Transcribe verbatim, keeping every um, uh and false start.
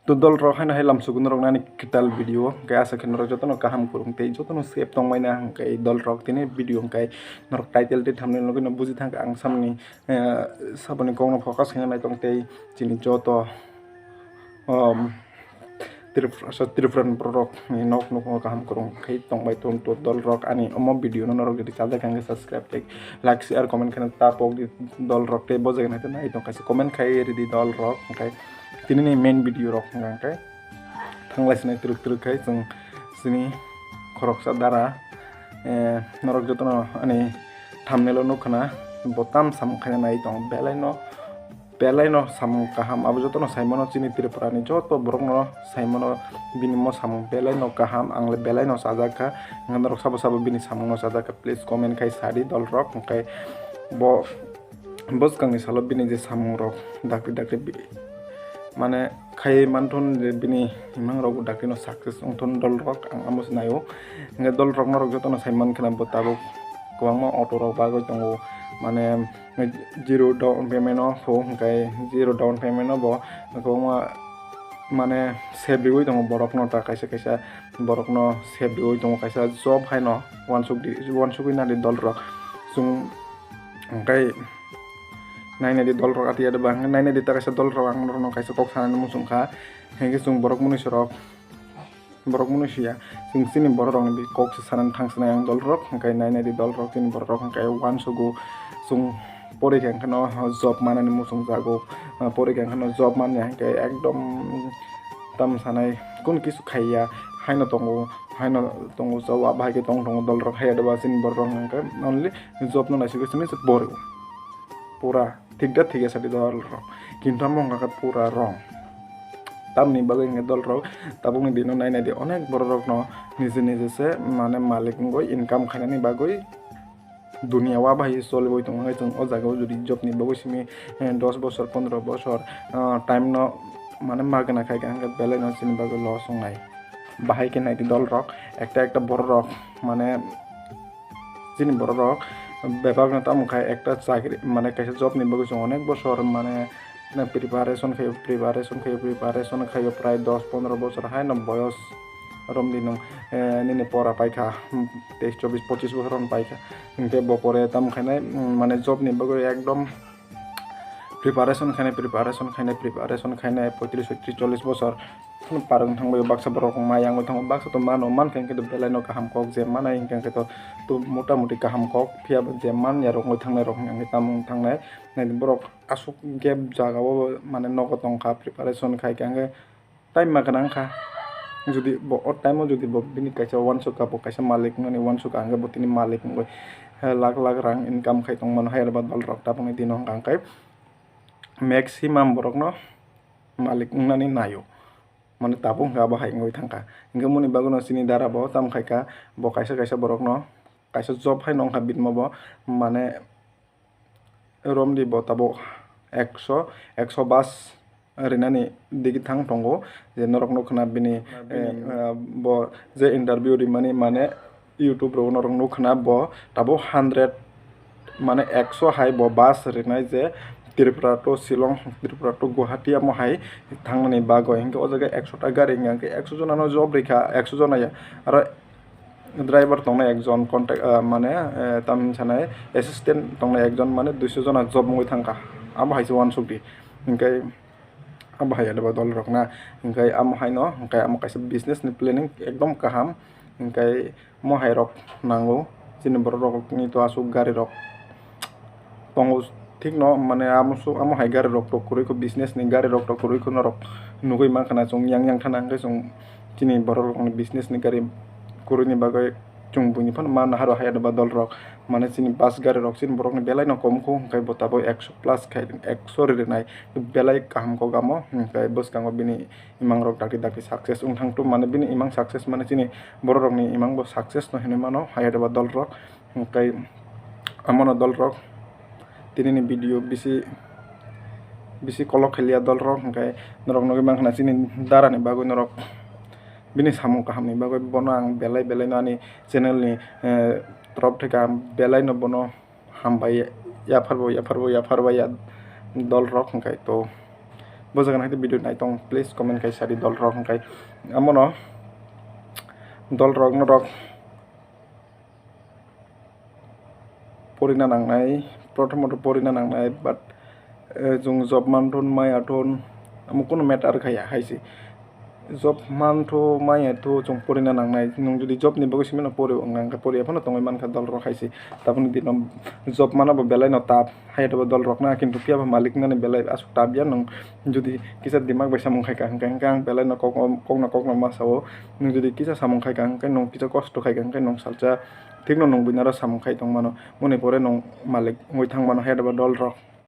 To dol rok haino hai lamsugo norok nani kwtal video, hwnkhe asa khe norok jotono kaham kwrwng tei jotono safe tongmani, hwnkhe dol rok tini video hwnkhe norok title tei thumbnail nugwi no buji thangkha ang samni, eh, saboni kokno focus khaina nai tong tei chini joto, um, Tripura, Tripura ni borok ni nok nukhungo kaham kwrwng khe tongbai tong to dol rok ani omo video no norok jodi chajak khe subscribe tei like share comment khaina ta pok di dol rok tei bo jaga nai tong kaisa comment khai ridi dol rok hwnkhe. Tini ni main video rok hwnka hwnkhe thanglai sinai twrwk twrwk khai chwng chini khoroksa dara, eh, norok jotono ani thumbnail o nukha na bo tam samung khaina nai tong belai no belai no samung kaham abo jotono sai mano chini Tripura ni joto borok no sai mano bini mo samung belai no kaham ang le belai no chajak kha hwnka norok sabo sabo bini samung no chajak kha please comment khai sadi dol rok hwnkhe bo. Bwskangni salo bini je samungrok dakti dakti bi-, mane khaiwi manthun je bini imangrok bo daktino success wngthun dolrok ang amo se naio. Hwnkhe dolrok norok jotono sai mankha bo tabuk kwbangma auto rok bagwi tongo, mane zero down payment o hwnkhe zero down payment o bo kwbangma mane save riwi tongo borokno ta kaisa kaisa borokno save riwi tongo kaisa job haino uansukdi uansugwi nadi dolrok chwng. Hwnkhe nainai di dolrok ati ado ba, hwnkhe nainai di ta kaisa dolrok ang norokno kaisa kok sanani muchung kha. Hwnkhe chwng borok mwnwi sorok, borok mwnwi siya, chwng chini borok rokni kok se sanani thang sanai ang dolrok, hwnkhe nainai di dolrok chini borok rok hwnkhe uansugo chwng porikha hwnkhe no job manani muchung jago, porikha hwnkhe no job manya hwnkhe ekdom tamo sanai kunu kisu khaiya haino tongo, haino tongo chao bahai khe tong tongo dolrok hai ado ba chini borok rok hwnkhe only job no naisingwi simi se borio pura thik da thik ya sadi dolrok kintu amo wngkha khe pura wrong. Tamni bagwi hwnkhe dolrok tabukni dino nainai di onek borok rokno nije nije se mane malik wngwi income khainani bagwi dunia o bahai choliwi tongo hwnkhe chwng o jaga o jodi job ni bagwi simi, eh, dos bosor pondro bosor, ah, time no mane magna khai kha hwnkhe belai no chini bagwi loss wngnai. Bahai khe nai di dolrok ekta ekta borok rok mane chini borok rok bebak no tamo khai ekta chakri mane kaisa job ni bagwi chwng onek bosor mane preparation khai preparation khai preparation khai prai dos pondro bosor hai no boyos romdi nung, eh, nini pora paikha, hmm, teis chobis pochis bosor romdi paikha. Hingke bo pore tamo khainai, hmm, mane job ni bagwi ekdom preparation khainai, preparation khainai, preparation khainai poitris, soitris, chollis bosor. Phano parwng thangbai baksa borok mayang oi thango, baksa to mano, mankha hingke to belai no kaham kok je manai hingke to, to mota moti kaham kok, phiya bo je man ya rok oi thangnai rok hingke tamo thangnai. Nai borok aswk gap jaga o mane nogo tongkha, preparation khaikha hingke. Time ma gwnang kha. Jodi bo o time o jodi bo bini kaisa uansuk kha, bo kaisa malik wngnani uansuk kha, hwnkhe bo tini malik wngwi, eh, lakh lakh rang income khai tongmano hai aro ba dolrok tabukni dino hwnkha hwnkhe maximum borokno malik wngnani naio. Mane tabuk hwnkhe abo hai wngwi thangkha. Hwnkhe moni bagwino chini dara bo tamo khaikha, bo kaisa kaisa borokno kaisa job hai nongkha bini bo mane romdi bo tabuk ekso, ekso bas rinani digi thang tongo, je norok nukha na bini, bini, eh, eh, bo je interview rimani mane YouTube rogo norok nukha na bo tabuk hundred mane ekso hai bo bus rinai je Tripura to Shillong, Tripura to Guwahati amo hai thangnani bagwi, hinkhe o jaga ekso ta gari hinkhe ekso jona no job rikha, ekso jona ya, aro driver tongnai ekjon, contact, ah, mane, eh, tamni sanai assistant tongnai ekjon, mane duiso jona job wngwi thangkha. Abo hai se uansukdi. Hinkhe abo hai adeba dolrok na. Hinkhe amo haino, hinkhe amo kaisa business ni planning ekdom kaham. Hinkhe mo hai rok nango. Chini borok rokni to aswk gari rok tongo thik no, mane amo su-, amo hai gari rok to kwrwi kho, business ni gari rok to kwrwi kho norok nugwi mankha na chwng yang yang thana hwnkhe chwng chini borok rokni business ni gari kwrwini bagwi chwng buini phano ma nahar o hai adeba dol rok mane chini bus gari rok chini borok ni belai no kom kho hwnkhe bo tabuk ekso plus khai ekso ri rinai belai kaham kok amo hwnkhe bwskango bini imang rok dakti dakti success wng thang tung mane bini imang success mane chini borok rokni imang bo success no hinwi mano hai adeba dol rok. Hwnkhe amono dolrok, tinini video bisi, bisi kolok khailiya dolrok, hwnkhe norok nugwi mankha na chini darani bagwi norok bini samung kahamni bagwi bono ang belai belai no ani channel ni, eh, torof theke ang belai no bono hambai yapharbo, yapharbo, yapharbai ya dolrok, hwnkhe to Bo jaga nai video nai tong, please comment khai sadi dol rok hwnkhe. Amono dol rok norok porina nangnai, prothomot porina nangnai, but, eh, chwng job manthun maya thun amo kunu matter khaya hai se. Job manthu maya thu chwng porina nangnai. Nwng jodi job ni bagwi simi no pori wngkha, hwnkhe poriya phano tongwi mankha dol rok hai se. Tabukni dino job mana bo belai no tough. Hayatobo dol rok na kintu phiya ba malik nani belai aswk tough ya nwng jodi kisa dimak bai samung khai ka hwnkhe, hwnkhe ang belai no kok, kok no kok no ma sao. Nwng jodi kisa samung khai ka hwnkhe nwng kisa kosto khai ka hwnkhe nwng salsa thik no nwng buina ro samung khai tong mano. Moni pore nwng malik wngwi thang mano hayatobo dol rok.